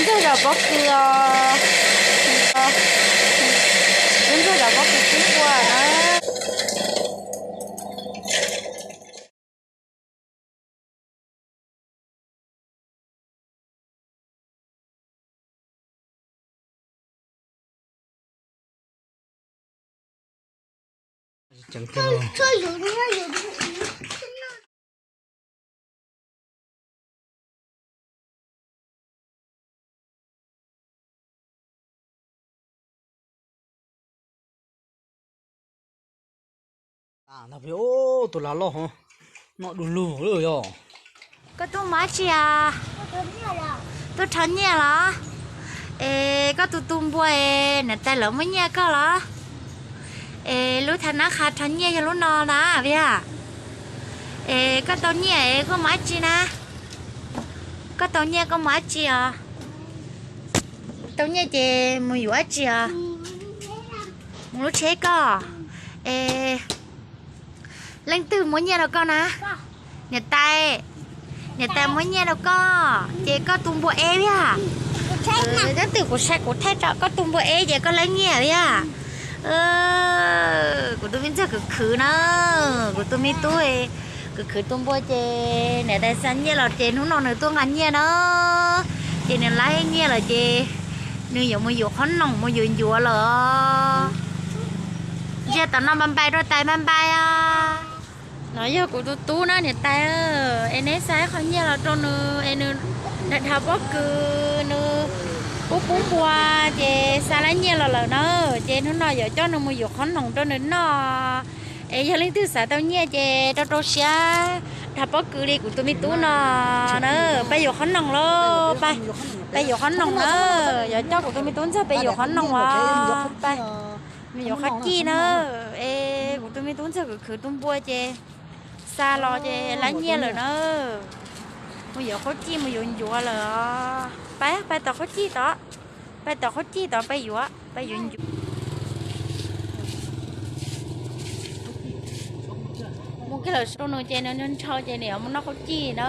Ntsuag zom pob kws os. Lub ntsuag zom pob kws pub npua na. Tus lag loj ho noj du lug lawm yog. Koj tuaj mus dab tsi a? Tuaj rho nyiaj los? Es koj tus tu npua es niam tais lawv muab nyiaj koj los? Es lub thav nab qha rho nyiaj yog lub no na Viaj. Es koj tau nyiaj es koj mus dab tsi na? Koj tau nyiaj koj mus dab tsi os? Tau nyiaj ces mus yuav dab tsi os? Mus lub tsheb koj. Es leej twg muab nyiaj rau koj na? Niam tais. Niam tais muab nyiaj rau koj ces koj tu npua eb Viaj. Leej twg kuv saib kuv thaij tso koj tu npua eb ces koj laib nyiaj Viaj. Kuv tus me ntxawg khwv khwv na, kuv tus me tub khwv khwv tu npua ces niam tais xa nyiaj los ces hnub no nws tuaj nqa nyiaj na, ces nws laib nyiaj lawm ces nws yuav mus yuav qhob noom mus yuav ncuav lawm os. Ntsia tom no npai npai rau tais npai npai os. No yog kuv tus tub na niam tais, es neb xa ib qho nyiaj los rau nws es nws dhau pob kws nws pub pub npua ces xa laib nyiaj los lawm na, ces hnub no yuav coj nws mus yuav qhob noom rau nws noj. Es yog leej twg xav tau nyiaj ces rau rau siab dhau pob kws li kuv tus me tub no na, pab yuav qhob noom lauj, pab yuav qhob noom na, yuav coj kuv tus me tub ntxawg pab yuav qhob noom os, pab mus yuav qhob cij na. Es kuv tus me tub ntxawg khwv khwv tu npua ces xa los ces laib nyiaj lawm na, mus yuav qhob cij mus yuav ncuav lawm os. Pab pab tom qhob cij tod, pab tom qhob cij tod pab yuav, pab yuav ncuav. Mus kiag lawm rau nws ces nws nrhau ces nws yuav mus noj qhob cij na.